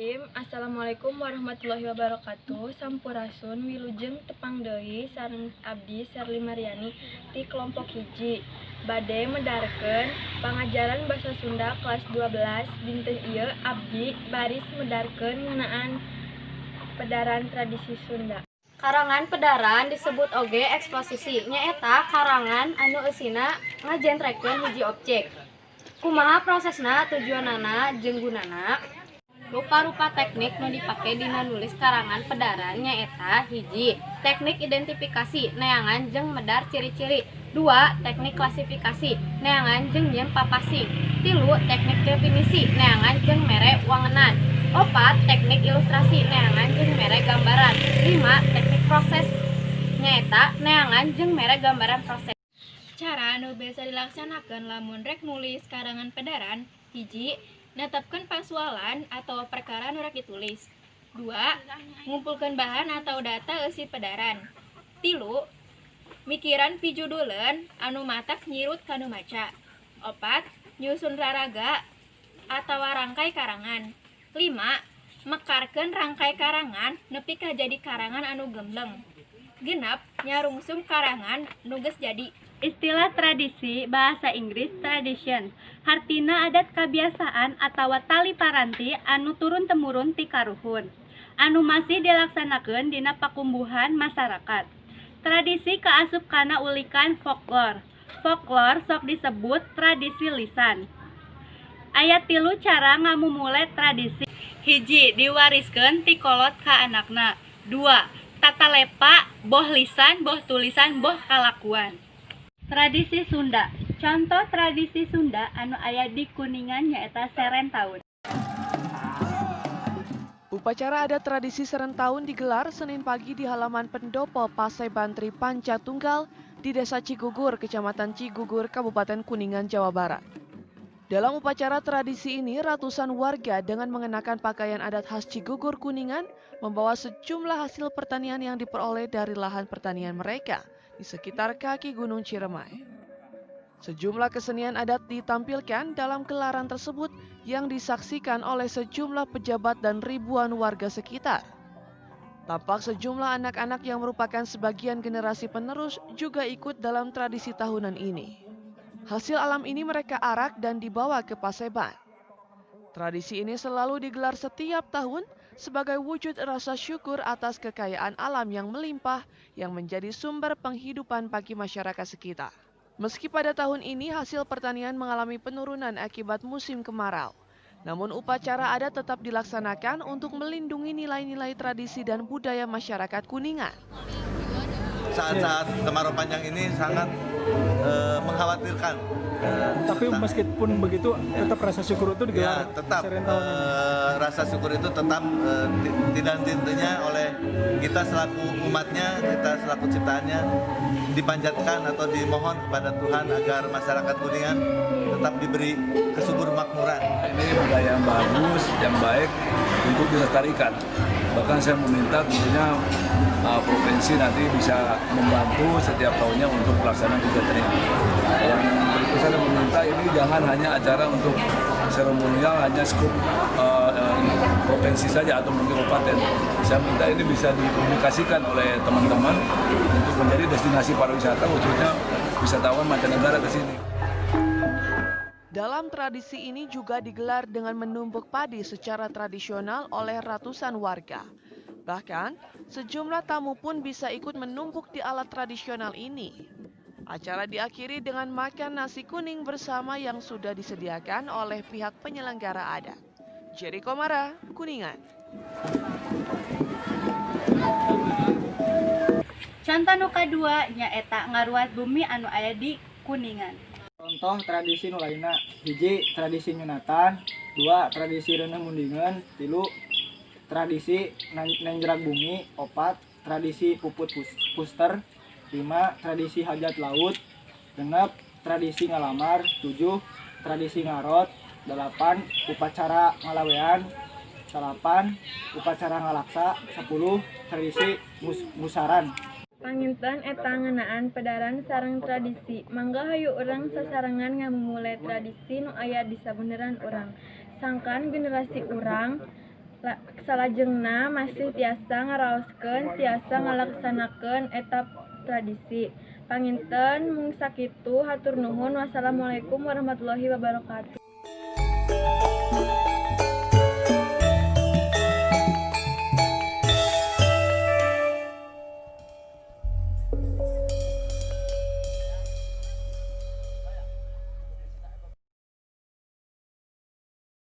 Bismillahirrahmanirrahim. Assalamualaikum warahmatullahi wabarakatuh. Sampurasun, wilujeng tepang deui sareng abdi, Serli Mariani ti kelompok 1, bade medarkeun pangajaran basa Sunda kelas 12. Dinten ieu abdi baris medarkeun ngeunaan pedaran tradisi Sunda. Karangan pedaran disebut oge eksposisi, nyaeta karangan anu eusina ngajentrekeun hiji objek. Kumaha prosesna, tujuanana, jeung gunana. Rupa-rupa teknik nu dipake dina nulis karangan pedaran nyaeta: 1. Teknik identifikasi, neangan jeung medar ciri-ciri. 2. Teknik klasifikasi, neangan jeung nyieun papasing. 3. Teknik definisi, neangan jeung mere wangenan. 4. Teknik ilustrasi, neangan jeung mere gambaran. 5. Teknik proses, nyaeta neangan jeung mere gambaran proses. Cara anu biasa dilaksanakeun lamun rek nulis karangan pedaran: 1. Netepkeun pasualan atau perkara nu rek ditulis. 2. Ngumpulkeun bahan atau data eusi pedaran. 3. Mikiran pijuduleun anu matak nyirut ka nu maca. 4. Nyusun raraga atawa rangkai karangan. 5. Mekarkeun rangkai karangan nepi ka jadi karangan anu gembleng. 6. Nyarungsum karangan nu geus jadi. Istilah tradisi, bahasa Inggris tradition, hartina adat kabiasaan atawa tali paranti anu turun-temurun ti karuhun, anu masih dilaksanakeun dina pakumbuhan masyarakat. Tradisi kaasup kana ulikan folklor. Folklor sok disebut tradisi lisan. Aya tilu cara ngamumule tradisi. 1. Diwariskeun ti kolot ka anakna. 2. Tatalepa, boh lisan, boh tulisan, boh kalakuan. Tradisi Sunda. Contoh tradisi Sunda anu aya di Kuningan nyaeta Seren Taun. Upacara adat tradisi Seren Taun digelar Senin pagi di halaman Pendopo Paseban Tri Panca Tunggal di Desa Cigugur, Kecamatan Cigugur, Kabupaten Kuningan, Jawa Barat. Dalam upacara tradisi ini, ratusan warga dengan mengenakan pakaian adat khas Cigugur Kuningan membawa sejumlah hasil pertanian yang diperoleh dari lahan pertanian mereka di sekitar kaki Gunung Ciremai. Sejumlah kesenian adat ditampilkan dalam gelaran tersebut yang disaksikan oleh sejumlah pejabat dan ribuan warga sekitar. Tampak sejumlah anak-anak yang merupakan sebagian generasi penerus juga ikut dalam tradisi tahunan ini. Hasil alam ini mereka arak dan dibawa ke Paseban. Tradisi ini selalu digelar setiap tahun sebagai wujud rasa syukur atas kekayaan alam yang melimpah yang menjadi sumber penghidupan bagi masyarakat sekitar. Meski pada tahun ini hasil pertanian mengalami penurunan akibat musim kemarau, namun upacara adat tetap dilaksanakan untuk melindungi nilai-nilai tradisi dan budaya masyarakat Kuningan. Saat-saat kemarau panjang ini sangat mengkhawatirkan. Tapi meskipun begitu, tetap rasa syukur itu digelar. Ya, tetap rasa syukur itu tetap tidak henti-hentinya oleh kita selaku umatnya, kita selaku ciptaannya, dipanjatkan atau dimohon kepada Tuhan agar masyarakat Kuningan tetap diberi kesubur makmuran. Ini budaya yang bagus, yang baik untuk dilestarikan. Bahkan saya meminta tentunya provinsi nanti bisa membantu setiap tahunnya untuk pelaksanaan kegiatan ini. Yang berikut saya meminta ini jangan hanya acara untuk seremonial, hanya skup provinsi saja atau mungkin kabupaten. Saya minta ini bisa dipublikasikan oleh teman-teman untuk menjadi destinasi pariwisata, khususnya wisatawan mancanegara ke sini. Dalam tradisi ini juga digelar dengan menumbuk padi secara tradisional oleh ratusan warga. Bahkan, sejumlah tamu pun bisa ikut menumbuk di alat tradisional ini. Acara diakhiri dengan makan nasi kuning bersama yang sudah disediakan oleh pihak penyelenggara adat. Jerry Komara, Kuningan. Contoh nu kadua nyaeta ngaruat bumi anu aya di Kuningan. Contoh tradisi nu lainna: 1. Tradisi nyunatan. 2. Tradisi reuneuh mundingeun. 3. Tradisi nenjrag bumi. 4. Tradisi puput puster. 5. Tradisi hajat laut. 6. Tradisi ngalamar. 7. Tradisi ngarot. 8. Upacara ngalawean. 9. Upacara ngalaksa. 10. Tradisi musaran. Panginten eta ngeunaan pedaran sareng tradisi. Mangga hayu urang sasarengan ngamumule tradisi nu aya di sabeneran urang, sangkan generasi urang. Salajengna masih tiasa ngaraoskeun, tiasa ngalaksanakeun eta tradisi. Panginten mung sakitu, hatur nuhun, wassalamualaikum warahmatullahi wabarakatuh.